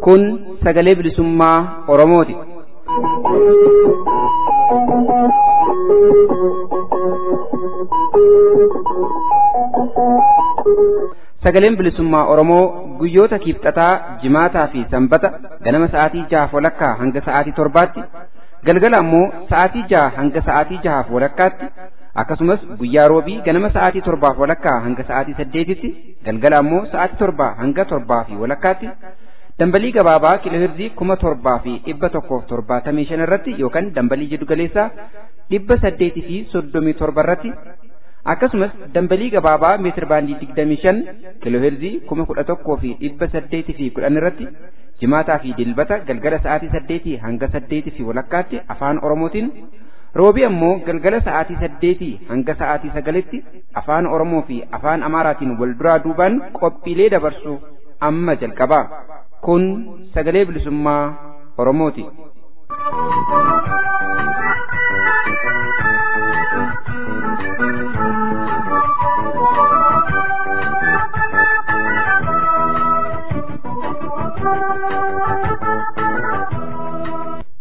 Kun sagalee bilisummaa Oromooti. Sagaleen bilisummaa Oromoo guyyoota kiibxataa, jimaataa fi sanbata ganama sa'aatii 6:30 hanga sa'aatii 7tti, galgala ammoo sa'aatii 6 hanga sa'aatii 6:30tti, akkasumas guyyaa roobii ganama sa'aatii 7:30 hanga sa'aatii 8tti, galgala ammoo sa'aatii 7 hanga 7:30tti dambalii gabaabaa kiiloohirzii 7175 irratti yookaan dambalii jiddugaleessaa 837 irratti, akkasumas dambalii gabaabaa meetir baandii 25 kiiloohirzii 11,810 irratti jimaataa fi dilbata galgala sa'aatii 8 hanga 8:30tti afaan Oromootiin, roobii ammoo galgala sa'aatii 8 hanga sa'aatii 9tti afaan Oromoo fi afaan Amaaraatiin wal duraa duubaan qophiilee dabarsu amma jalqaba. Kun sagalee bilisummaa Oromooti.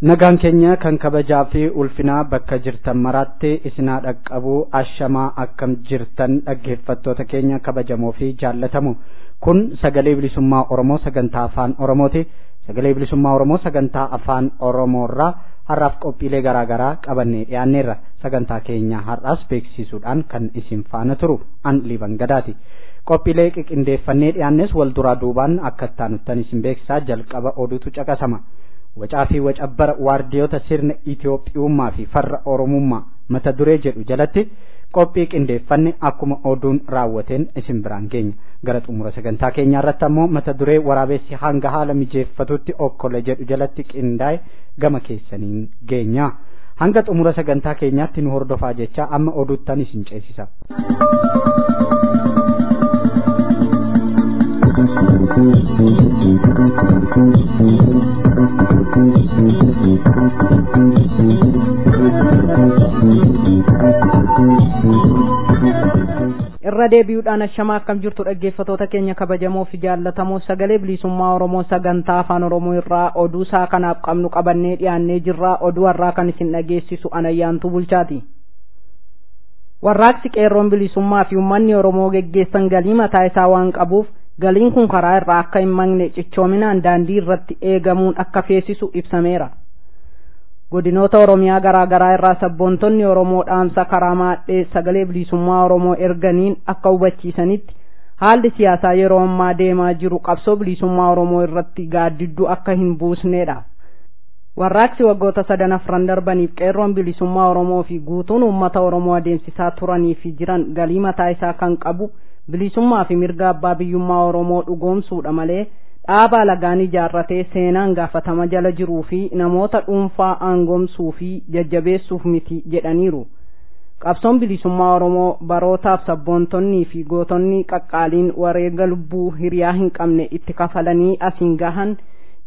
Nagaan keenya kan kabajaa fi ulfinaa bakka jirtan maraatti isinaa dhaqqabu. Ashamaa, akkam jirtan dhaggeeffattoota keenya kabajamoo fi jaallatamu? Kun sagalee bilisummaa Oromoo sagantaa afaan Oromooti. Sagalee bilisummaa Oromoo sagantaa afaan Oromoorraa har'aaf qophiilee garaa garaa qabannee dhiyaanneerra. Sagantaa keenya har'aas beeksisuudhaan kan isin faana turu an Liiban Gadaati. Qophiilee qiqindeeffannee dhiyaannes wal duraa duubaan akka ittaanuttan isin beeksisaa. Jalqaba oduutu caqasama. Wacaa fi wacabbara waardiyoota sirna Itoophiyummaa fi farra Oromummaa mata duree jedhu jalatti qophii qindeeffanne akkuma oduun raawwateen isin biraan geenya. Gara xumura sagantaa keenyaa irratti ammoo mata duree waraabessi hanga haala mijeeffatutti okkole jedhu jalatti qindaa'e gama keessaniin geenya. Hanga xumura sagantaa keenyaatti nu hordofaa jecha amma oduuttan isin ceesisa. Irra deebi'uudhaan ashamaa, akkam jirtu dhaggeeffatoota keenya kabajamoo fi jaallatamoo? Sagalee bilisummaa Oromoo sagantaa afaan Oromoo irraa oduu isaa kanaaf qabnu qabannee dhiyaannee jirra. Oduu har'aa kan isin dhageessisu Anayyaantuu Bulchaati. Warraaqsi qeerroon bilisummaa fi uummanni Oromoo geggeessan galii mataa isaa waan qabuuf, galiin kun karaa irraa akka hin maqne cichoominaan daandii irratti eegamuun akka feesisu ibsameera. Godinoota Oromiyaa garaa garaa irraa sabboontonni Oromoo dhaamsa karaa maadhee sagalee bilisummaa Oromoo erganiin akka hubachiisanitti, haalli siyaasaa yeroo ammaa deemaa jiru qabsoo bilisummaa Oromoo irratti gaaddidduu akka hin buusnedha. Warraaqsi waggoota sadan afran darbaniif qeerroon bilisummaa Oromoo fi guutuun uummata Oromoo adeemsisaa turanii fi jiran galii mataa isaa kan qabu bilisummaa fi mirga abbaa biyyummaa Oromoo dhugoomsuudha malee dhaaba alagaan ijaarratee seenaan gaafatama jala jiruu fi namoota dhuunfaa aangoomsuu fi jajjabeessuuf miti jedhaniiru. Qabsoon bilisummaa Oromoo barootaaf sabboontonnii fi gootonni qaqqaaliin wareega lubbuu hiriyaa hin qabne itti kafalanii asiin gahan,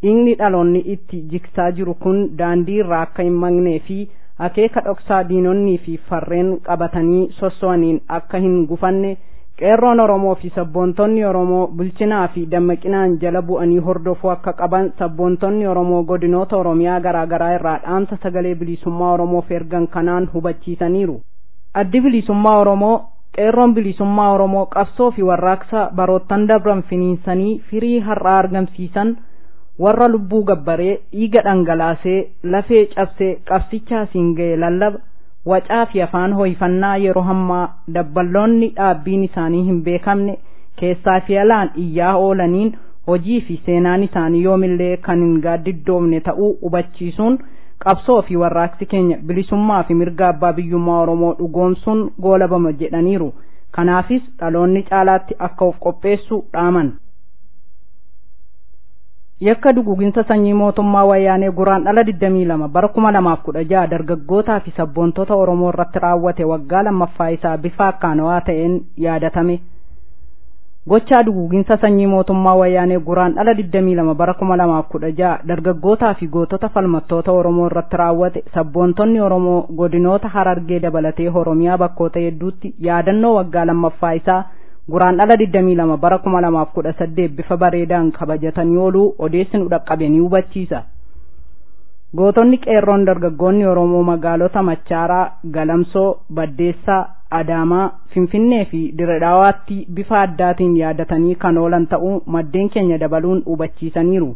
dhiigni dhaloonni itti jigsaa jiru kun daandii irraa akka hin maqnee fi akeeka dhoksaa diinonnii fi farreen qabatanii sosso'aniin akka hin gufanne qeerroon Oromoo fi sabboontonni Oromoo bilchinaa fi dammaqinaan jala bu'anii hordofuu akka qaban sabboontonni Oromoo godinoota Oromiyaa garaa garaa irraa dhaamsa sagalee bilisummaa Oromoof ergan kanaan hubachiisaniiru. Addi bilisummaa Oromoo, qeerroon bilisummaa Oromoo qabsoo fi warraaqsa baroottan dabran finiinsanii firii har'aa argamsiisan warra lubbuu gabbaree, dhiiga dhangalaasee, lafee cabsee qabsicha asiin ga'e lallaba wacaa fi afaan hoyfannaa yeroo hammaa dabballoonni dhaabbiin isaanii hin beekamne keessaa fi alaan iyyaa oolaniin hojii fi seenaan isaanii yoomillee kan hin gaaddiddoofne ta'uu hubachiisuun, qabsoo fi warraaqsi keenya bilisummaa fi mirga abbaa biyyummaa Oromoo dhugoomsuun goolabama jedhaniiru. Kanaafis dhaloonni caalaatti akka of qopheessu dhaaman. Yakka duguginsa sanyii mootummaa wayyaanee Guraandhala 22 bara 2016 dargaggootaa fi sabboontota Oromoo irratti raawwate waggaa lammaffaa isaa bifa akkaanawaa ta'een yaadatame. Gochaa duguuginsa sanyii mootummaa wayyaanee Guraandhala 22 bara 2016 dargaggootaa fi gootota falmattoota Oromoo irratti raawwate sabboontonni Oromoo godinoota Harargee dabalatee Oromiyaa bakkoota hedduutti yaadannoo waggaa lammaffaa isaa Guraandhala 22 bara 2018 bifa bareedaan kabajatanii ooluu odeessi nu dhaqqabe ni hubachiisa. Gootonni qeerroon dargaggoonni Oromoo magaalota Machaaraa, Galamsoo, Baddeessaa, Adaamaa, Finfinnee fi Diredaawaatti bifa addaatiin yaadatanii kan oolan ta'uu maddeen keenya dabaluun hubachiisaniiru.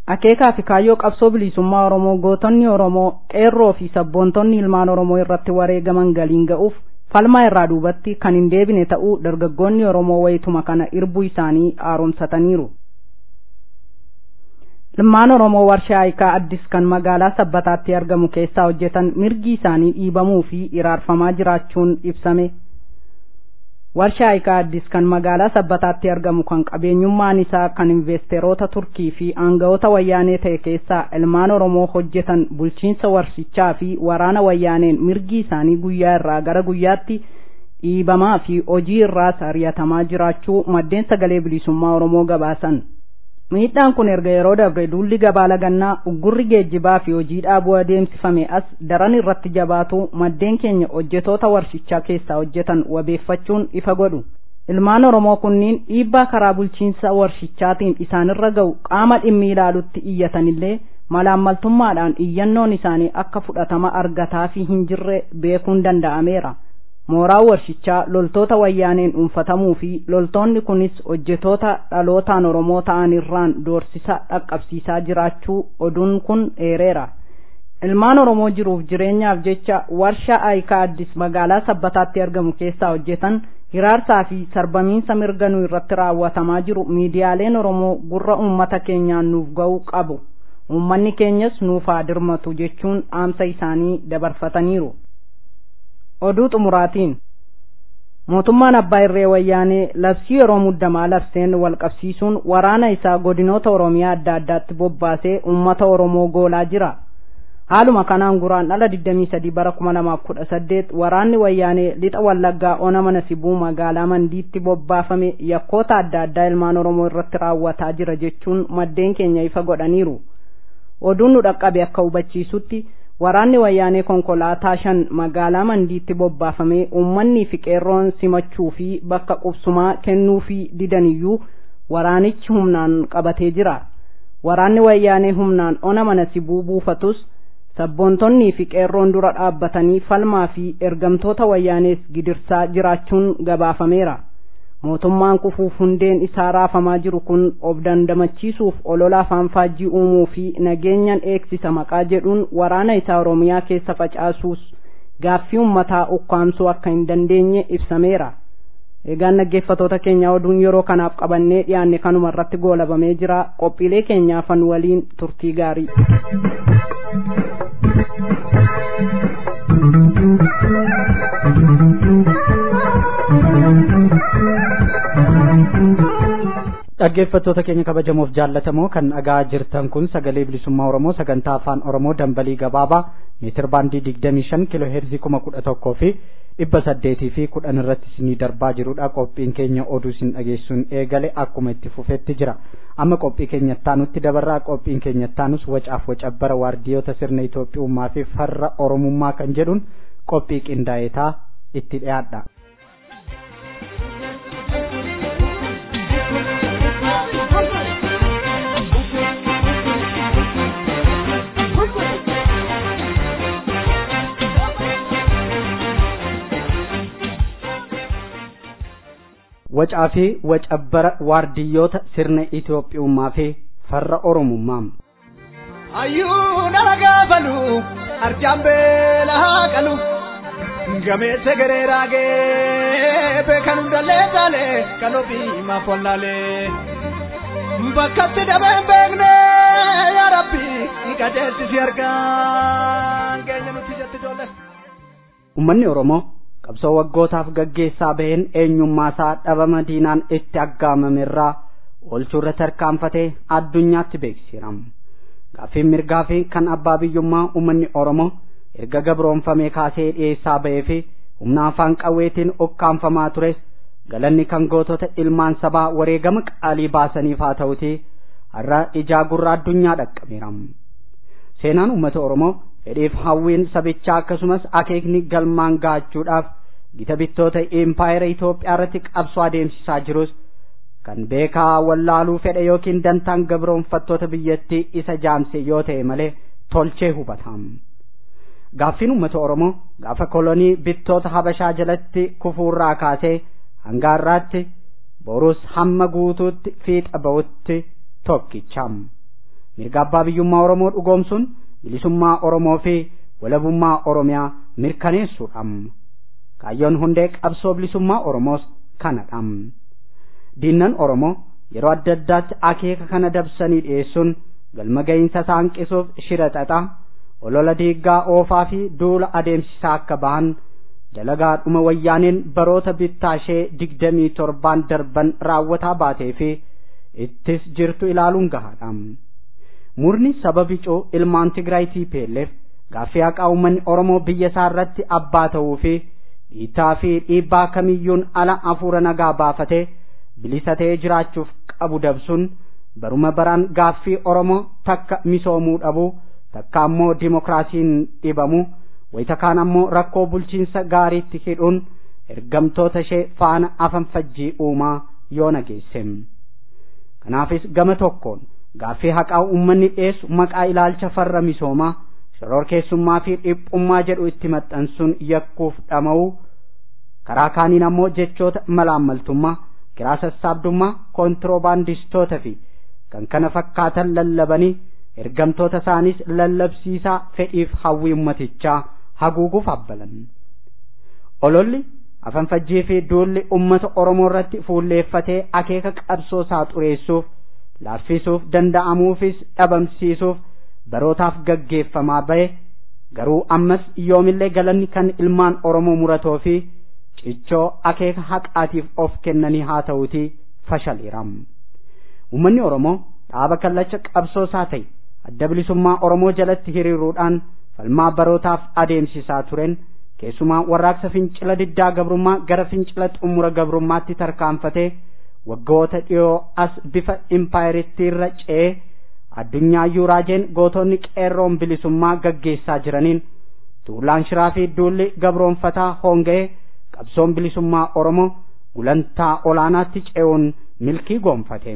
Akeekaa fi kaayyoo qabsoo bilisummaa Oromoo gootonni Oromoo qeerroo fi sabboontonni ilmaan Oromoo irratti wareegaman galiin ga'uuf falmaa irraa duubatti kan hin deebine ta'uu dargaggoonni Oromoo wayituma kana irbuu isaanii haaromsataniiru. Ilmaan Oromoo warshaa Ayikaa Addis kan magaalaa Sabbataatti argamu keessaa hojjetan mirgi isaanii dhiibamuu fi iraarfamaa jiraachuun ibsame. Warshaa Ayikaa Addis kan magaalaa Sabbataatti argamu kan qabeenyummaan isaa kan investeeroota Turkii fi aangawoota wayyaanee ta'e keessaa ilmaan Oromoo hojjetan bulchiinsa warshichaa fi waraana wayyaaneen mirgi isaanii guyyaa irraa gara guyyaatti dhiibamaa fi hojii irraas ari'atamaa jiraachuu maddeen sagalee bilisummaa Oromoo gabaasan. Miidhaan kun erga yeroo dabre duulli gabaa lagannaa uggurri geejjibaa fi hojii dhaabuu adeemsifame as daran irratti jabaatu maddeen keenya hojjetoota warshichaa keessaa hojjetan wabeeffachuun ifa godhu. Ilmaan Oromoo kunniin dhiibbaa karaa bulchiinsa warshichaatiin isaanirra ga'u qaama dhimmi ilaalutti iyyatanillee malaammaltummaadhaan iyyannoon isaanii akka fudhatama argataa fi hin jirre beekuun danda'ameera. Mooraa warshichaa loltoota wayyaaneen dhuunfatamuu fi loltoonni kunis hojjetoota dhalootaan Oromoo ta'an irraan doorsisa dhaqqabsiisaa jiraachuu oduun kun eereera. Ilmaan Oromoo jiruuf jireenyaaf jecha warshaa Ayikaa Addis magaalaa Sabbataatti argamu keessaa hojjetan hiraarsaa fi sarbamiinsa mirga nu irratti raawwatamaa jiru miidiyaaleen Oromoo gurra uummata keenyaan nuuf ga'uu qabu. Uummanni keenyas nuuf haa dirmatu jechuun dhaamsa isaanii dabarfataniiru. Oduu xumuraatiin mootummaan abbaa irree wayyaanee labsii yeroo muddamaa labseen wal qabsiisuun waraana isaa godinoota Oromiyaa adda addaatti bobbaasee uummata Oromoo goolaa jira. Haaluma kanaan Guraandhala 23 bara 2018 waraanni wayyaanee lixa Wallaggaa ona mana Sibuu magaalaa Mandiitti bobbaafame yakkoota adda addaa ilmaan Oromoo irratti raawwataa jira jechuun maddeen keenya ifa godhaniiru. Oduun nu dhaqqabe akka hubachiisutti waraanni wayyaanee konkolaataa 5 magaalaa Mandiitti bobbaafamee uummanni fi qeerroon simachuu fi bakka qubsumaa kennuu fi didaniyyuu waraanichi humnaan qabatee jira. Waraanni wayyaanee humnaan ona mana Sibuu buufatus sabboontonnii fi qeerroon dura dhaabbatanii falmaa fi ergamtoota wayyaanees gidirsaa jiraachuun gabaafameera. Mootummaan kufuuf hundeen isaa raafamaa jiru kun of dandamachiisuuf olola afaan faajjii uumuu fi nageenyaan eegsisa maqaa jedhuun waraana isaa Oromiyaa keessa facaasuus gaaffii uummataa ukkaamsuu akka hin dandeenye ibsameera. Egaan dhaggeeffattoota keenya oduun yeroo kanaaf qabannee dhiyaanne kanuma irratti goolabamee jira. Qophiilee keenyaafan waliin turtii gaarii. Dhaggeeffattoota keenya kabajamoof jaallatamoo kan dhagaa jirtan kun sagalee bilisummaa Oromoo sagantaa afaan Oromoo dambalii gabaabaa meetir baandii 25 kiiloo heerzii 11,000 fi 810 irratti isinii darbaa jirudha. Qophiin keenya oduu isin dhageessuun eegale akkuma itti fufetti jira. Amma qophii keenya ittaanutti dabarraa. Qophiin keenya ittaanus wacaaf wacabbara waardiyoota sirna Itoophiyummaa fi farra Oromummaa kan jedhuun qophii qindaa'eetaa itti dhiyaadha. Wacaa fi wacabbara waardiyyoota sirna Itoophiyummaa fi farra Oromummaa. Hayyuu nama gaafalu arjaan beela haa qalu gameessa garee raagee beekan hundallee taalee kan ofii maaf wallaalee bakkatti dabeen beekne yaa Rabbi qajeelchisi argaan keenya nuti jetti ijoollee. Uummanni Oromoo qabsoo waggootaaf gaggeessaa baheen eenyummaa isaa dhabama diinaan itti aggaamamerraa oolchuurra tarkaanfatee addunyaatti beeksiseera. Gaaffiin mirgaa fi kan abbaa biyyummaa uummanni Oromoo erga gabroonfamee kaasee dhiyeessaa bahee fi humna afaan qawweetiin ukkaanfamaa tures Galanni kan gootota ilmaan sabaa wareegama qaalii baasaniif haa ta'uti har'a ijaa gurra addunyaa dhaqqabeera. Seenaan uummata Oromoo fedhiif hawwiin sabichaa akkasumas akeekni galmaan gaachuudhaaf gita bittoota impaayera Itoophiyaa irratti qabsoo adeemsisaa jirus kan beekaa wallaaluu fedhe yookiin dantaan gabroonfattoota biyyattii isa jaamse yoo ta'e malee tolchee hubatam. Gaaffiin uummata Oromoo gaafa kolonii bittoota Habashaa jalatti kufuurraa kaasee hanga har'aatti borus hamma guutuutti fiixa ba'utti tokkicha. Mirga abbaa biyyummaa Oromoo dhugoomsuun bilisummaa Oromoo fi walabummaa Oromiyaa mirkaneessuudha. Kaayyoon hundee qabsoo bilisummaa Oromoos kanadha. Diinnan Oromoo yeroo adda addaatti akeeka kana dabsanii dhiyeessuun galma ga'iinsa isaa hanqisuuf shira xaxaa, olola diiggaa oofaa fi duula adeemsisaa akka bahan dalagaa dhuma wayyaaneen baroota bittaa ishee 27 darban raawwataa baatee fi ittis jirtu ilaaluun gahaadha. Murni saba bicuu ilmaan Tigraay TPLF gaaffii haqaa uummanni Oromoo biyya isaa irratti abbaa ta'uu fi dhiittaa fi dhiibbaa kamiyyuun ala hafuura nagaa baafatee bilisa ta'ee jiraachuuf qabu dabsuun baruma baraan gaaffii Oromoo takka misoomuu dhabuu, takka ammoo dimokiraasiin dhibamuu, wayita kaan ammoo rakkoo bulchiinsa gaariitti hidhuun ergamtoota ishee faana afanfajjii uumaa yoo nageesse. Kanaafis gama tokkoon gaaffii haqaa uummanni dhiyeessu maqaa ilaalcha farra misoomaa, shororkeessummaa fi dhiphummaa jedhu itti maxxansuun yakkuuf dhama'uu, karaa kaaniin ammoo jechoota malaammaltummaa, kiraa sassaabdummaa, kontiroobaandistoota fi kan kana fakkaatan lallabanii ergamtoota isaaniis lallabsiisaa fedhiif hawwii uummatichaa haguuguuf abbalan. Ololli afanfajjii fi duulli uummata Oromoo irratti fuulleeffatee akeeka qabsoo isaa xureessuuf, laaffisuuf, danda'amuufis dhabamsiisuuf barootaaf gaggeeffamaa ba'e garuu ammas yoomillee galanni kan ilmaan Oromoo muratoo fi cichoo akeeka haqaatiif of kennanii haa ta'uutii fashaleera. Uummanni Oromoo dhaaba kallacha qabsoo isaa ta'e adda bilisummaa Oromoo jalatti hiriiruudhaan falmaa barootaaf adeemsisaa tureen keessumaa warraaqsa fincila diddaa gabrummaa gara fincila xumura gabrummaatti tarkaanfatee waggoota dhiyoo as bifa impaayeritti irra ce'ee addunyaa yuuraajeen gootonni qeerroon bilisummaa gaggeessaa jiraniin tuulaan shiraa fi duulli gabroonfataa hoonga'ee qabsoon bilisummaa Oromoo gulantaa olaanaatti ce'uun milkii goonfate.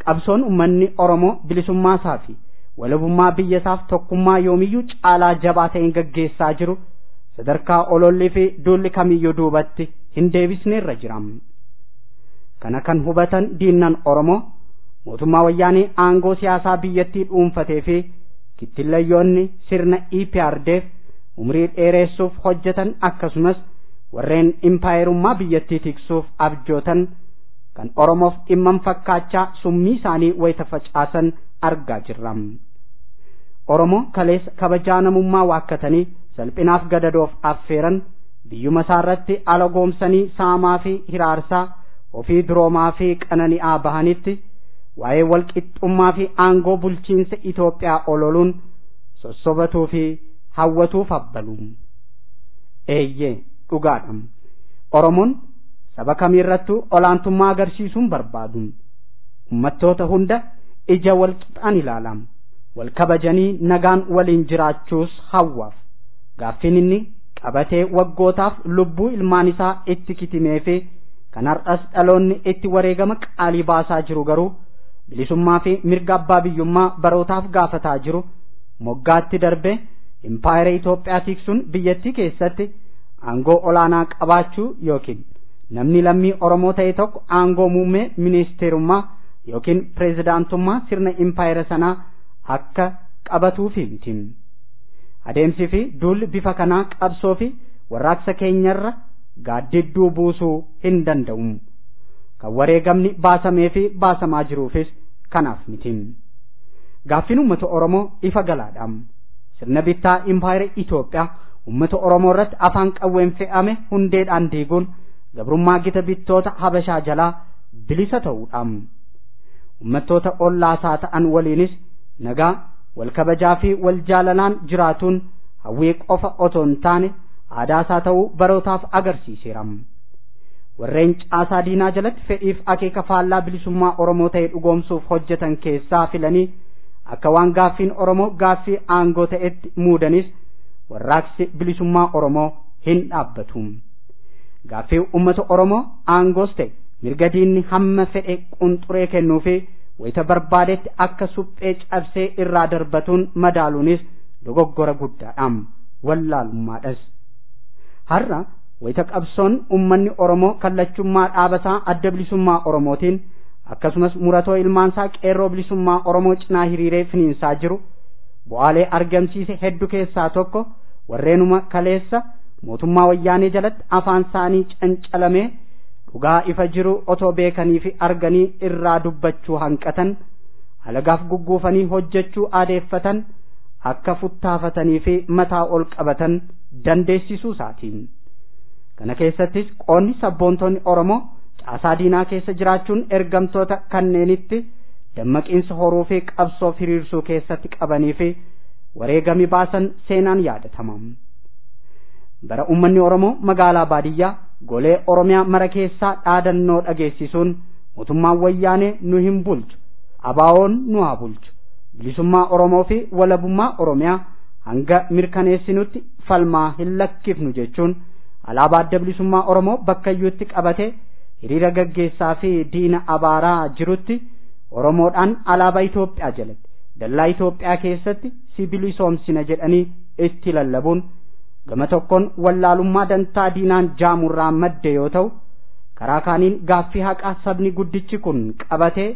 Qabsoon uummanni Oromoo bilisummaa isaa fi walabummaa biyya isaaf tokkummaa yoomiyyuu caalaa jabaa ta'een gaggeessaa jiru sadarkaa olollii fi duulli kamiyyuu duubatti hin deebisneerra jira. Kana kan hubatan diinnan Oromoo mootummaa wayyaanee aangoo siyaasaa biyyattii dhuunfatee fi kittillayyoonni sirna EPRDF umrii dheeressuuf hojjetan akkasumas warreen impaayerummaa biyyattii tiksuuf abjootan kan Oromoof dhimman fakkaachaa summii isaanii wayita facaasan argaa jirra. Oromoo kaleessa kabajaa namummaa waakkatanii salphinaaf gadadoof affeeran biyyuma isaarratti ala goomsanii saamaa fi hiraarsaa ofii duroomaa fi qanani'aa bahanitti waa'ee walqixxummaa fi aangoo bulchiinsa Itoophiyaa ololuun sossobatuu fi hawwatuuf abbalu. Eeyyee dhugaadha. Oromoon saba kamiirrattuu olaantummaa agarsiisuun barbaadu. Uummattoota hunda ija walqixaan ilaala. Wal kabajanii nagaan waliin jiraachuus hawwaaf. Gaaffiin inni qabatee waggootaaf lubbuu ilmaan isaa itti kitimee fi kan har'as dhaloonni itti wareegama qaalii baasaa jiru garuu bilisummaa fi mirga abbaa biyyummaa barootaaf gaafataa jiru moggaatti darbe impaayera Itoophiyaa tiksuun biyyattii keessatti aangoo olaanaa qabaachuu yookiin namni lammii Oromoo ta'e tokko aangoo muummee ministeerummaa yookiin pireezidaantummaa sirna impaayera sanaa akka qabatuufi miti. Adeemsi fi duulli bifa kanaa qabsoo fi warraaqsa keenyarra gaaddidduu buusuu hin danda'u. Kan wareegamni baasamee fi baasamaa jiruufis kanaaf miti. Gaaffiin uummata Oromoo ifa galaadha. Sirna bittaa impaayera Itoophiyaa uummata Oromoo irratti afaan qawween fe'ame hundeedhaan diiguun gabrummaa gita bittoota Habashaa jalaa bilisa ta'uudha. Uummattoota ollaasaa ta'an waliinis nagaa wal kabajaa fi wal jaalalaan jiraatuun hawwii qofa otoo hin taane aadaa isaa ta'uu barootaaf agarsiiseera. Warreen caasaa diinaa jalatti fedhiif akeeka faallaa bilisummaa Oromoo ta'e dhugoomsuuf hojjetan keessaa filanii akka waan gaaffiin Oromoo gaaffii aangoo ta'etti muudanis warraaqsi bilisummaa Oromoo hin dhaabbatu. Gaaffii uummata Oromoo aangoos ta'e mirga diinni hamma fedhe qunxuree kennuu fi wayita barbaadetti akka suphee cabsee irraa darbatuun madaaluunis dogoggora guddaadha, wallaalummaadhas. Har'a wayita qabsoon uummanni Oromoo kallachummaa dhaabasaa adda bilisummaa Oromootiin akkasumas muratoo ilmaansaa qeerroo bilisummaa Oromoo cinaa hiriiree finiinsaa jiru bu'aalee argamsiise hedduu keessaa tokko warreenuma kaleessa mootummaa wayyaanee jalatti afaan isaanii cancalamee dhugaa ifa jiru otoo beekanii fi arganii irraa dubbachuu hanqatan alagaaf gugguufanii hojjechuu aadeeffatan akka futtaafatanii fi mataa ol qabatan dandeessisuu isaatiin. Kana keessattis qoonni sabboontonni Oromoo caasaa diinaa keessa jiraachuun ergamtoota kanneenitti dammaqiinsa horuu fi qabsoo hiriirsuu keessatti qabanii fi wareegami baasan seenaan yaadatama. Bara uummanni Oromoo magaalaa baadiyyaa golee Oromiyaa mara keessaa dhaadannoo dhageessisuun mootummaan wayyaanee nu hin bulchu, abaawoon nu haa bulchu, bilisummaa Oromoo fi walabummaa Oromiyaa hanga mirkaneessinutti falmaa hin lakkifnu jechuun alaabaa adda bilisummaa Oromoo bakkayyuutti qabatee hiriira gaggeessaa fi diina abaaraa jirutti Oromoodhaan alaabaa Itoophiyaa jalatti dallaa Itoophiyaa keessatti si bilisoomsina jedhanii itti lallabuun gama tokkoon wallaalummaa dantaa diinaan jaamurraa madde yoo ta'u karaa kaaniin gaaffii haqaa sabni guddichi kun qabatee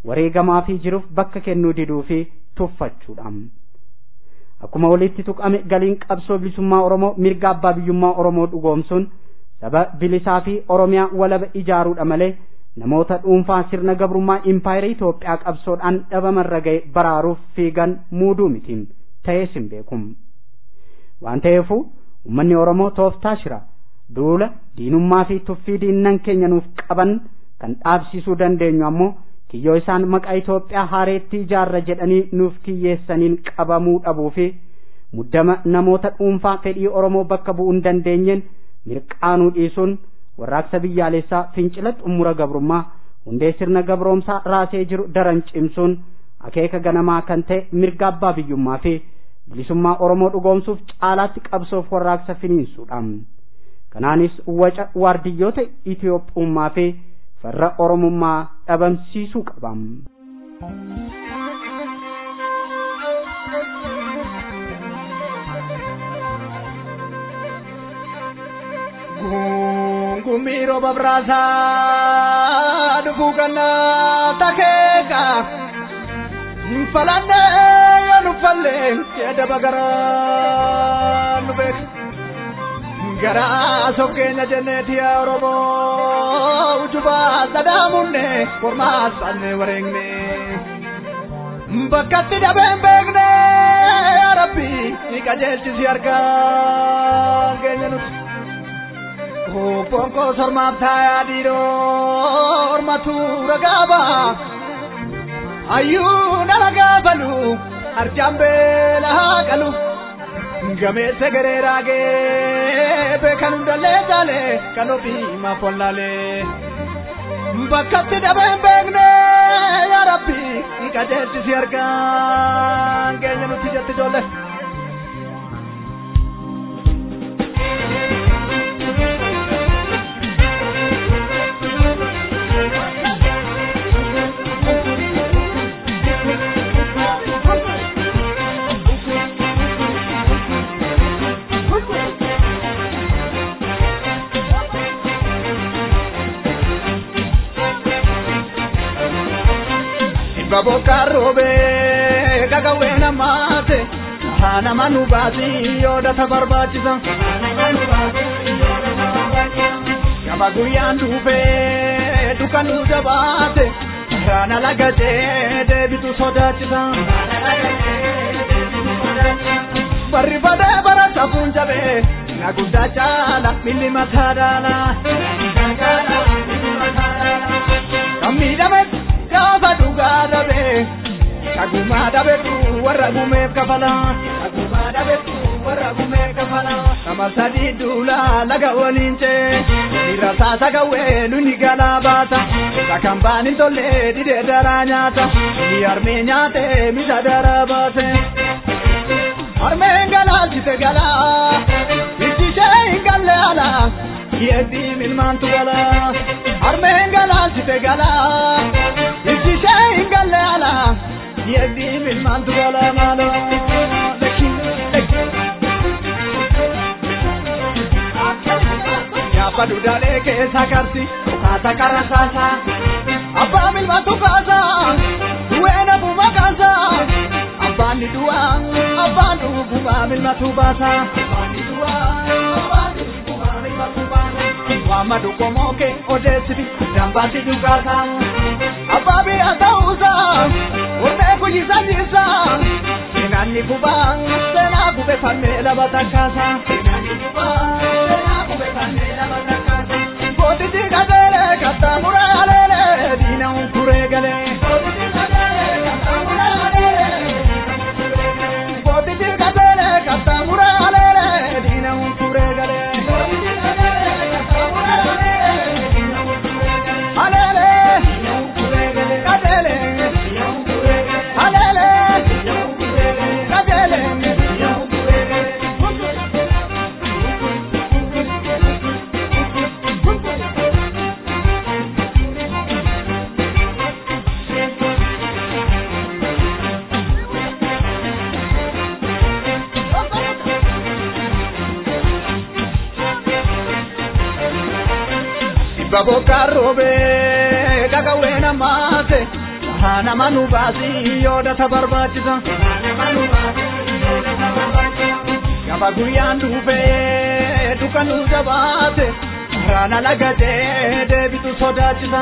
wareegamaa fi jiruuf bakka kennuu diduu fi tuffachuudha. Akkuma walitti tuqame galiin qabsoo bilisummaa Oromoo mirga abbaa biyyummaa Oromoo dhugoomsuun saba bilisaa fi Oromiyaa walaba ijaaruudha malee namoota dhuunfaa sirna gabrummaa impaayera Itoophiyaa qabsoodhaan dhabamarra ga'e baraaruuf fiigan muuduu miti ta'ees hin beekum. Waan ta'eefu uummanni Oromoo tooftaa shira duula diinummaa fi tuffii diinnan keenya nuuf qaban kan dhaabsisuu dandeenyu ammoo kiyyoo isaan maqaa Itoophiyaa haareetti ijaarra jedhanii nuuf kiyyeessaniin qabamuu dhabuu fi muddama namoota dhuunfaa fedhii Oromoo bakka bu'uu hin dandeenyeen mirqaanuu dhiisuun warraaqsa biyyaalessaa fincila xumura gabrummaa hundee sirna gabroomsaa raasee jiru daran cimsuun akeeka ganamaa kan ta'e mirga abbaa biyyummaa fi bilisummaa Oromoo dhugoomsuuf caalaatti qabsoof warraaqsa finiinsuudha. Kanaanis waca waardiyyoota Itoophummaa fi farra Oromummaa dhabamsiisuu qaba. Gungumii rooba biraasaa dhufuu kannaa takeeka. Falannee yoo nu fallee jedhaba garaa nu beeka. Garaa sokkeenya jenneeti yaa Oromoo utubaa sadaamunne kormaa saannee wareegne. Bakkatti dhabeen beekne yaa Rabbi ni qajeelchisi harkaan keenya nuti. Obboon koo sormaaf taayaa dhiiroo ormatu ragaa ba'a. Hayyuu nama gaafalu arjaan beela haa qalu. Gameessa garee raagee beekan hundallee jaalee kan ofii maaf wallaalee. Bakkatti dhabeen beekne yaa Rabbi ni qajeelchisi harkaan keenya nuti jetti ijoollee. Babokarrobe gagawee namaate nama nu baasi yoodata barbaachisa. Gaba guyyaan dhufee dukkanu jabaate raana lagatee deebitu sodaachisa. Barri badee bara safuun jabee na guddaa caala milli mataa daala. Kan miidhame gaafa dhugaa dhabee kagumaa dhabeetu warra gumeef kafala. Kagumaa dhabeetu warra gumeef kafala. Kamal sadi duula laga waliin cee Rasaasa qawwee luni galaa baata Sakambaan hin tolle didee daraa nyaata Ni harmee nyaate misa daraa baase Harmeen galaalchite galaa Ijji ishee hin galle alaa Yeeddii milmaantu galaa Harmeen galaalchite galaa Ijji ishee hin galle alaa Yeeddii milmaantu galaa maaloo Lekki lekki Gaafa duudhaalee keessa karsi dhukaasa karra saasaa Abbaa milmaantu kaasaa du'ee nafuma kaasaa Abbaan ni du'aa abbaan dhugumaa milmatu baasaa Abbaan ni du'aa abbaan dhugumaa milmatu baasaa Waama dhugomoo kee odeessiti dambaatti dhugaasaa Abbaa biyya ta'uusaa onnee kuyyisa jiisaa Seenaan ni gubaa seenaa gube fannee laba takkaasaa Seenaan ni gubaa seenaa gube fannee laba takkaasaa Gootichi qajeelee qaxxaamuree aleelee diina hunkuree galee Gootichi qajeelee qaxxaamuree aleelee Gootichi qajeelee qaxxaamuree aleelee diina hunkuree galee Gootichi qajeelee qaxxaamuree aleelee diina hunkuree galee Aleelee diina hunkuree galee qajeelee diina hunkuree galee Aleelee diina hunkuree galee qajeelee diina hunkuree galee Dhibba roobee dhagawee namaate nama nu baasii yoodata barbaachisa. Gaba guyyaan dhufee dukkanu jabaate raana lagatee deebitu sodaachisa.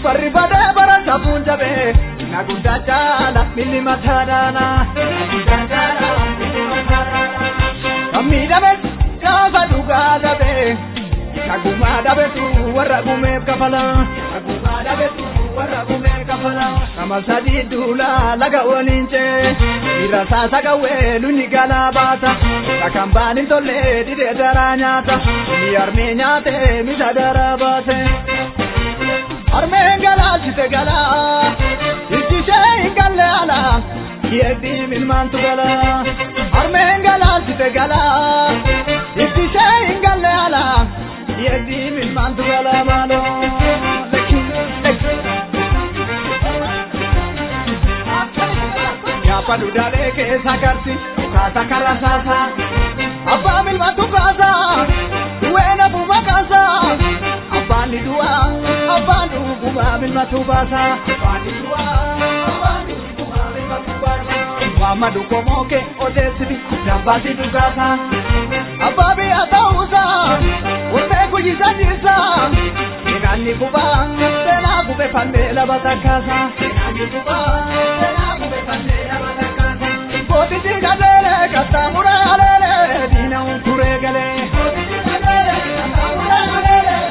Barri badee bara safuun jabee na guddaa caala milli mataa dhaana. Kan miidhame gaafa dhugaa dhabee Nagumaa dhabetu warra gumeef kafala. Nagumaa dhabetu warra gumeef kafala. Kamal sadi duula laga waliin cee Rasaasa qawwee luni galaa baata Sakambaan hin tolle didee daraa nyaata Ni harmee nyaate misa daraa baase Harmeen galaalchite galaa Ijji ishee hin galle alaa Yeeddii milmaantu galaa Harmeen galaalchite galaa Ijji ishee hin galle alaa Yeeddii milmaantu galaa maaloo Lekki lekki Gaafa duudhaalee keessa karsi dhukaasa karra saasaa Abbaa milmaantu kaasaa du'ee nafuma kaasaa Abbaan ni du'aa abbaan dhugumaa milmatu baasaa Abbaan ni du'aa abbaan dhugumaa milmatu baasaa Waama dhugomoo kee odeessiti dambaatti dhugaasaa Abbaa biyya ta'uusaa onnee kuyyisa jiisaa Seenaan ni gubaa seenaa gube fannee laba takkaasaa Seenaan ni gubaa seenaa gube fannee laba takkaasaa Gootichi qajeelee qaxxaamuree aleelee diina hunkuree galee Gootichi qajeelee qaxxaamuree aleelee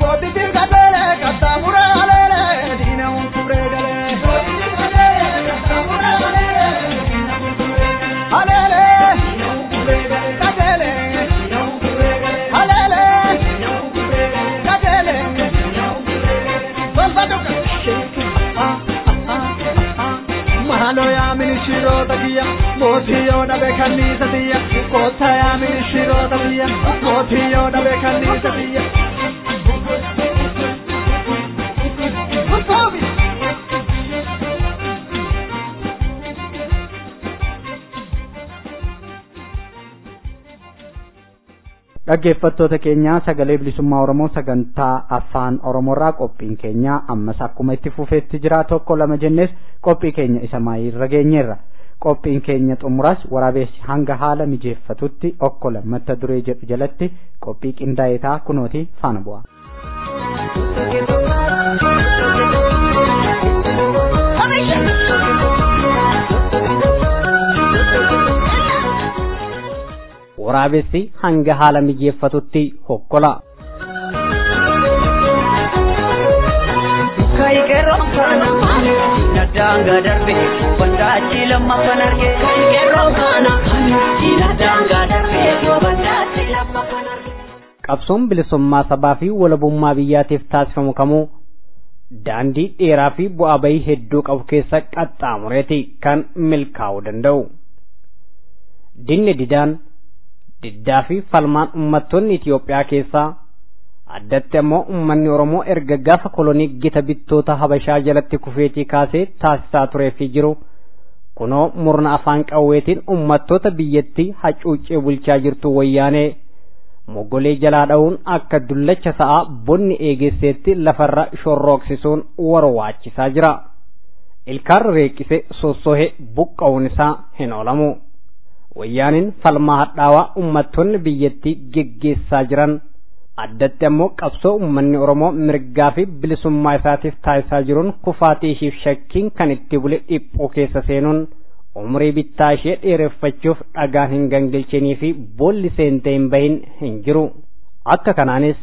Gootichi qajeelee qaxxaamuree aleelee diina hunkuree galee Gootichi qajeelee qaxxaamuree aleelee diina hunkuree galee Aleelee diina hunkuree galee qajeelee diina hunkuree galee Aleelee diina hunkuree galee qajeelee diina hunkuree galee Balfa dhuka Maaloo yaa minishiroota kiyya mootii yoo dhabe kanniisa tiyya koottaa yaa minishiroota kiyya mootii yoo dhabe kanniisa tiyya. Dhaggeeffattoota keenya sagalee bilisummaa Oromoo sagantaa afaan Oromoorraa qophiin keenya ammas akkuma itti fufeetti jira tokko lama jennees qophii keenya isa maayirra geenyeerra. Qophiin keenya xumuraas waraabessi hanga haala mijeeffatutti okkola mata duree jedhu jalatti qophii qindaa'eetaa kunooti faana bu'a. Waraabessi hanga haala mijeeffatutti hokkola. daangaa darbe bandaatti lammaffan arge qeerroo kana diina daangaa darbe bandaatti lammaffan arge. Qabsoon bilisummaa sabaa fi walabummaa biyyaatiif taasifamu kamuu daandii dheeraa fi bu'aa bayii hedduu qabu keessa qaxxaamureeti kan milkaa'uu danda'u. Dinni didaan diddaa fi falmaan uummattoonni Itoophiyaa keessaa addatti ammoo uummanni Oromoo erga gaafa kolonii gita bittoota Habashaa jalatti kufeetii kaasee taasisaa turee fi jiru kunoo murna afaan qawweetiin uummattoota biyyattii hacuuccee bulchaa jirtu wayyaanee moggolee jalaa dha'uun akka dullacha sa'aa bonni eegesseetti lafarra shorrooksisuun warwaachisaa jira. Ilkaan reeqise sossohee buqqa'uun isaa hin oolamu. Wayyaaniin falmaa hadhaawaa uummattoonni biyyattii geggeessaa jiran addatti ammoo qabsoo uummanni Oromoo mirgaa fi bilisummaa isaatiif taasisaa jiruun kufaatii ishiif shakkiin kan itti bule dhiphuu keessa seenuun umrii bittaa ishee dheereffachuuf dhagaan hin gangilchinii fi boolli seentee hin bahin hin jiru. Akka kanaanis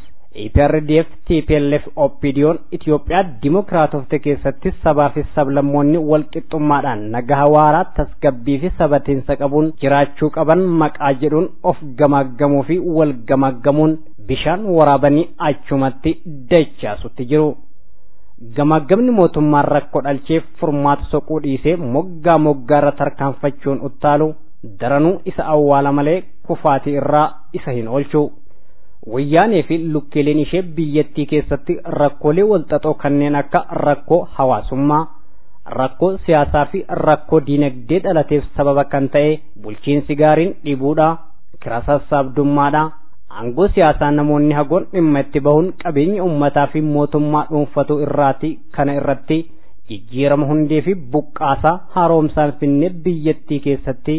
EPRDF, TPLF, OPDO'n Itoophiyaa Dimookiraatofte keessatti sabaa fi sablammoonni walqixxummaadhaan nagaa waaraa tasgabbii fi sabatiinsa qabuun jiraachuu qaban maqaa jedhuun of gamaaggamuu fi wal gamaaggamuun bishaan waraabanii achumatti dachaasutti jiru. Gamaaggamni mootummaan rakkoo dhalcheef furmaata soquu dhiisee moggaa moggaarra tarkaanfachuun uttaalu daranuu isa awwaala malee kufaatii irraa isa hin oolchu. Wayyaanee fi lukkeeleen ishee biyyattii keessatti rakkoolee walxaxoo kanneen akka rakkoo hawaasummaa, rakkoo siyaasaa fi rakkoo diinagdee dhalateef sababa kan ta'e bulchiinsi gaariin dhibuudha, kira sassaabdummaadha, aangoo siyaasaa namoonni hagoon dhimma itti bahuun qabeenya uummataa fi mootummaa dhuunfatu irraati kana irratti jijjiirama hundee fi buqqaasaa haaromsaan finnee biyyattii keessatti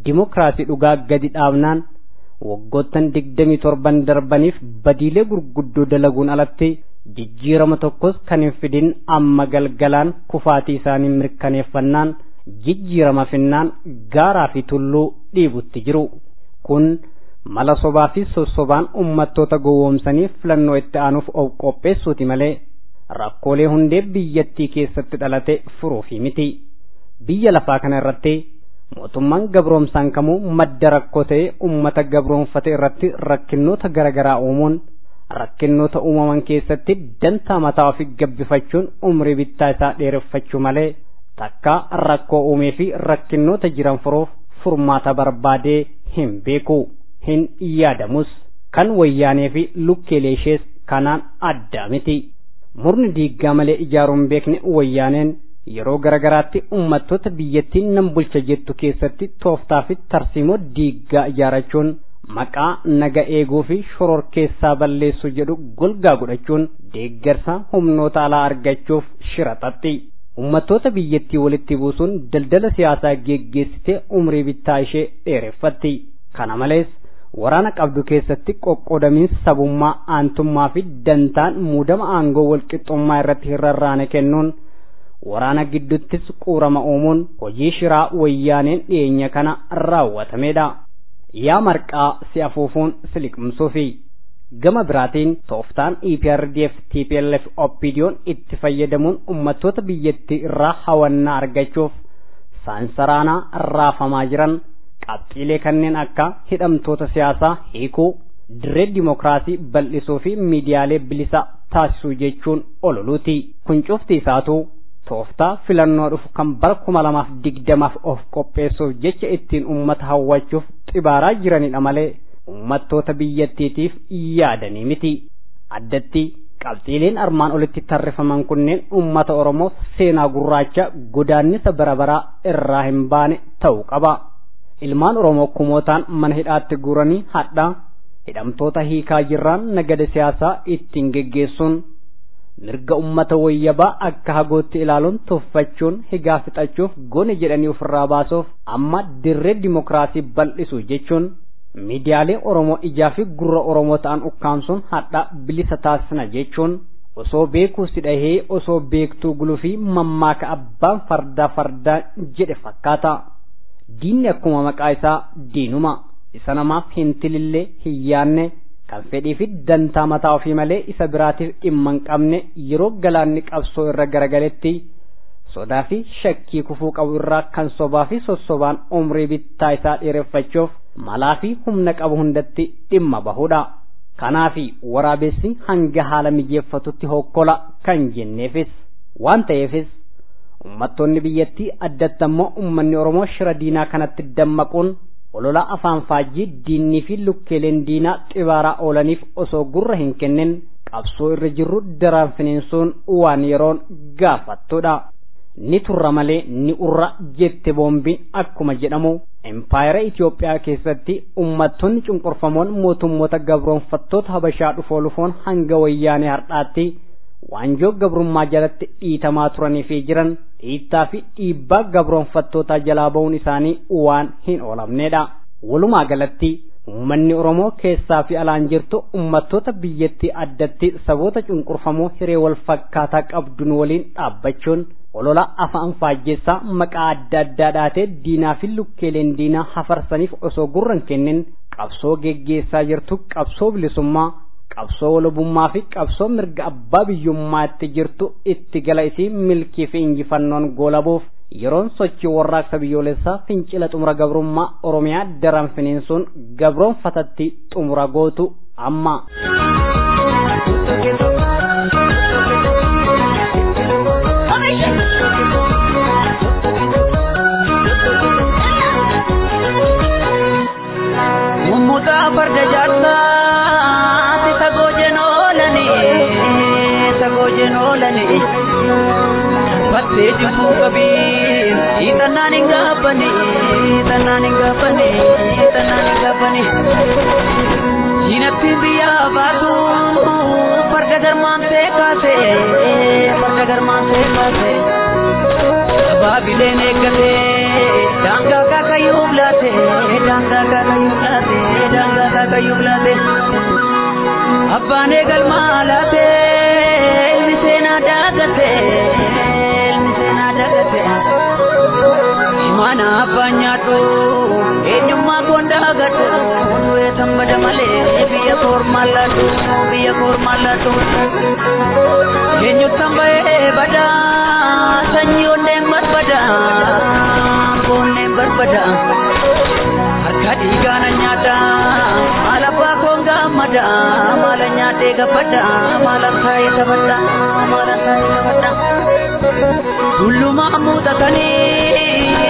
dimookiraasii dhugaa gadi dhaabnaan waggoottan 27 darbaniif badiilee gurguddoo dalaguun alatti jijjiirama tokkos kan hin fidin amma galgalaan kufaatii isaanii mirkaneeffannaan jijjiirama finnaan gaaraa fi tulluu dhiibutti jiru. Kun mala sobaa fi sossobaan uummattoota gowwoomsanii filannoo itti aanuuf of qopheessuuti malee rakkoolee hundee biyyattii keessatti dhalate furuufi miti. Biyya lafaa kana irratti mootummaan gabroomsaan kamuu madda rakkoo ta'e uummata gabroomfate irratti rakkinnoota garaagaraa uumuun rakkinnoota uumaman keessatti dantaa mataa ofii gabbifachuun umrii bittaa isaa dheereffachuu malee takka rakkoo uumee fi rakkinnoota jiran furuuf furmaata barbaadee hin beeku hin yaadamus kan wayyaanee fi lukkeelee ishees kanaan addaa miti. Murni diiggaa malee ijaaruun beekne wayyaaneen yeroo garagaraatti uummattoota biyyattiin nan bulcha jettu keessatti tooftaa fi tarsiimoo diiggaa ijaarachuun maqaa naga eeguu fi shororkeessaa balleessuu jedhu golgaa godhachuun deeggarsa humnoota alaa argachuuf shira xaxxi. Uummattoota biyyattii walitti buusuun daldala siyaasaa geggeessitee umrii bittaa ishee dheereffatti. Kana malees waraana qabdu keessatti qoqqoodamiinsa sabummaa aantummaa fi dantaan muudama aangoo walqixxummaa irratti hin rarraane kennuun waraana gidduuttis quurama uumuun hojii shiraa wayyaaneen dhiyeenya kana raawwatamedha. Yaa marqaa si afuufuun si liqimsuufi. Gama biraatiin tooftaan EPRDF TPLF OPDO'n itti fayyadamuun uummattoota biyyattii irraa hawannaa argachuuf saansaraanaa raafamaa jiran qabxiilee kanneen akka hidhamtoota siyaasaa hiikuu, dirree dimookiraasii bal'isuu fi miidiyaalee bilisa taasisuu jechuun ololuuti. Kun cufti isaatu tooftaa filannoo dhufu kan bara 2020 of qopheessuuf jecha ittiin uummata hawwachuuf xibaaraa jiranidha malee uummattoota biyyattiitiif yaadanii miti. Addatti qabxiileen armaan olitti tarrifaman kunneen uummata Oromoof seenaa gurraacha godaannisa bara baraa irraa hin baane ta'uu qaba. Ilmaan Oromoo kumootaan mana hidhaatti guuranii hadhaa hidhamtoota hiikaa jirraan nagada siyaasaa ittiin geggeessuun mirga ummata wayyabaa akka hagootti ilaaluun tuffachuun higaa fixachuuf gone jedhanii ofirraa baasuuf amma dirree dimookiraasii bal'isu jechuun miidiyaalee Oromoo ijaa fi gurra Oromoo ta'an ukkaamsuun hadhaa bilisa taasisna jechuun osoo beekuu si dhahee osoo beektuu gulufii mammaaka abbaan fardaa fardaa jedhe fakkaata. Diinni akkuma maqaa isaa diinuma isa namaaf hin tilillee hin yaanne kan fedhii fi dantaa mataa ofii malee isa biraatiif dhimma hin qabne yeroo galaanni qabsoo irra garagaletti Sodaa fi shakkii kufuu qabu irraa kan sobaa fi sossobaan umrii bittaa isaa dheereffachuuf malaa fi humna qabu hundatti dhimma bahudha. Kanaafi waraabessi hanga haala mijeeffatutti hokkola kan jenneefis waan ta'eefis uummattoonni biyyattii addatti ammoo uummanni Oromoo shira diinaa kanatti dammaquun olola afaan faajjii diinnii fi lukkeeleen diinaa xibaaraa oolaniif osoo gurra hin kennin qabsoo irra jirru daraan fineensuun waan yeroon gaafattudha. Ni turra malee ni urra jette boombiin akkuma jedhamu impaayera Itoophiyaa keessatti uummattoonni cunqurfamoon mootummoota gabroonfattoota Habashaa dhufoo lufoon hanga wayyaanee har'aatti waanjoo gabrummaa jalatti dhiitamaa turanii fi jiran dhiittaa fi dhiibbaa gabroonfattootaa jalaa ba'uun isaanii waan hin oolamnedha. Walumaa galatti uummanni Oromoo keessaa fi alaan jirtu uummattoota biyyattii addatti saboota cunqurfamoo hiree wal fakkaataa qabduun waliin dhaabbachuun olola afaan faajjessaa maqaa adda addaa dhaatee diinaa fi lukkeeleen diinaa hafarsaniif osoo gurra hin kennin qabsoo geggeessaa jirtu qabsoo bilisummaa qabsoo walabummaa fi qabsoo mirga abbaa biyyummaatti jirtu itti gala isii milkii fi injifannoon goolabuuf yeroon sochii warraaqsa biyyoolessaa fincila xumura gabrummaa Oromiyaa daran fineensuun gabroonfatatti xumura gootu amma. Mummutaa farda jaarsaati sagoo jenoolanii sagoo jenoolanii battee jibbuu qabii hiixannaan hin gaabbanii hiixannaan hin gaabbanii hiixannaan hin gaabbanii diinatti biyyaa baatu farda garmaamsee kaase farda garmaamsee kaase baabileen eeggate daangaa kaakayyuuf laate daangaa kaakayyuuf laate daangaa kaakayyuuf laate abbaan eegalmaa laate ilmi seenaa daagate ilmi seenaa daagate imaana abbaan nyaadhu eenyummaa koon daagadhu du'ee tambada malee biyya koormaan laatu biyya koormaan laatu eenyuttan ba'ee badaa sanyii onneen barbada onneen barbada harka dhiigaana nyaata maal abbaa koon gaammada maala nyaadhee gabbadha maala taa'ee taphadha maala taa'ee taphadha tullumaa muuxatanii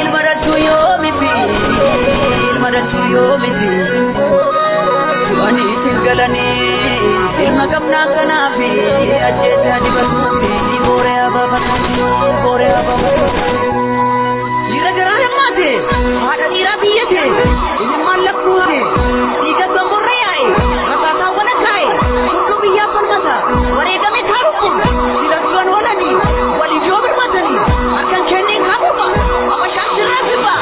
ilma dachuu yoomiti ilma dachuu yoomiti du'anii isin galanii ilma qabnaa kanaafi ajjeesaa dibatuufi booree abaabatu booree abaabatu. Dhiira garaa hammaate haadha dhiiraa biyyate ilmaan lakkuute dhiiga gomborra yaa'e rasaasaa wala kaa'e hunduu biyyaaf falmata wareegame kaarukum filachuun oolanii waliif yoo birmatanii harkan kenneen kaabuma abashaan sirraa sirba.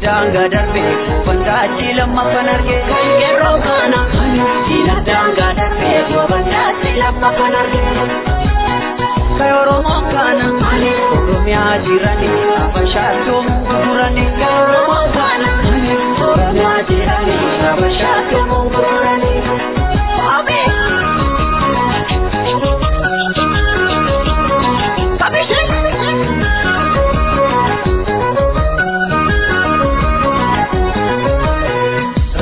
Daangaa darbe bandaachii lammaffan arge yeroo kana diina daangaa darbe bandaachii lammaffan arge ka Oromoon kana Oromiyaa jirani Habashaatu gurgurani ka Oromoon kana Oromiyaa jirani Habashaatu gurgurani.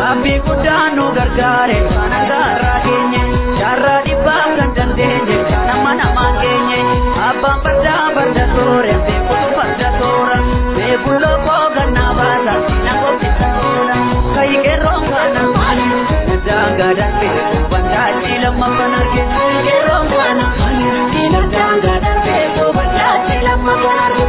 Rabbi guddaan nu gargaare kana gaarraa geenye jaarraa dhibbaa kan dandeenye nama namaan geenye abbaan fardaa farda toore beekutu farda toora beeku lookoo gannaa baasa na qophisa oola kayi qeerroon kana daangaa darbe bandaachii lammaffan arge qeerroon kana daangaa darbe bandaachii lammaffan arge.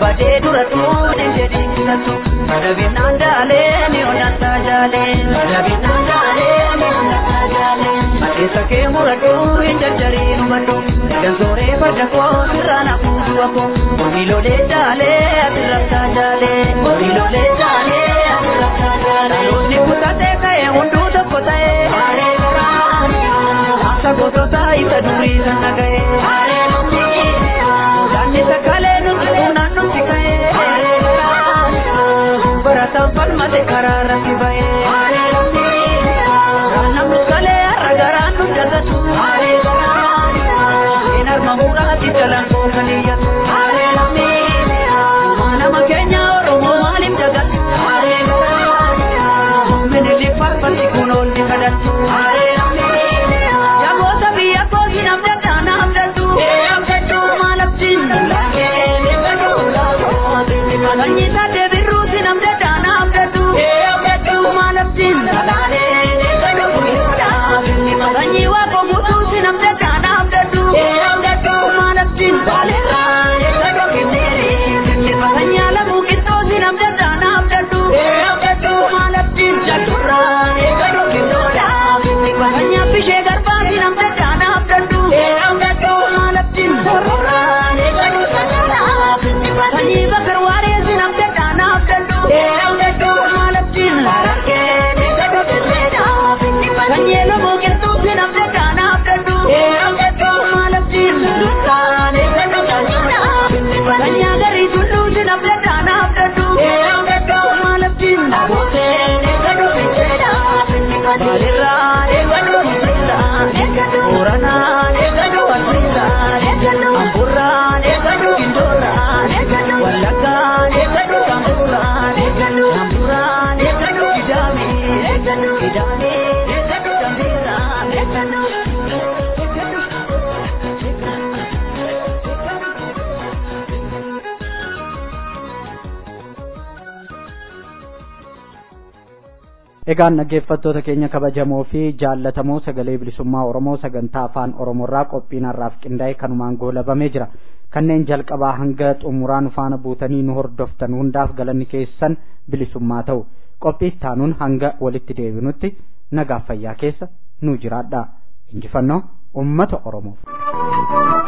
Badee dura tuune jedhee kitatu Madabinaan daalee ni onnataa jaalee Madabinaan daalee ni onnataa jaalee Mateessa kee muradhu hin jarjariin hubadhu gansooree farda koo sirraa na fuutu akkoo horii lolee jaalee asirratti jaalee horii lolee jaalee asirratti jaalee dhaloonni kutatee ka'ee hunduu tokko ta'ee akka gootota isa durii sana ga'ee daanni sakalee nuti humnaan nuti ka'ee barataan falmate karaa irratti ba'ee namni kalee har'a garaan nu jallatu seen harma muraati jalaan kookaniyyatu nama keenya Oromoo maaliif jagatu minilli farfatti kun oolni kadhatu jaboota biyya kooti namni addaana abdatu maal abdiin sanyii taatee birruuti namni addaana abdatu maal abdiin sanyii waaqoo guutuuti namni addaana abdatu maal abdiin sanyii alamuu qixxooti namni addaana abdatu maal abdiin sanyii abbishee garbaati namni addaana abdatu maal abdiin sanyii bakar waareesi namni addaana abdatu maal abdiin sanyii lomoo qixxuuti namni addaana abdatu maal abdiin sanyii agarii tulluuti namni addaana abdatu maal abdiin Balirraan Booranaan Amburraan Gindoraan Wallaggaan Gamburraan Namburaan Kidaamee Kidaamee Gambeeraan. Egaan dhaggeeffattoota keenya kabajamoo fi jaallatamoo sagalee bilisummaa Oromoo sagantaa afaan Oromoorraa qophiin har'aaf qindaa'e kanumaan goolabamee jira. Kanneen jalqabaa hanga xumuraa nu faana buutanii nu hordoftan hundaaf galanni keessan bilisummaa ta'u. Qophii ittaanuun hanga walitti deebinutti nagaaf fayyaa keessa nu jiraadha. Injifannoo uummata Oromoof.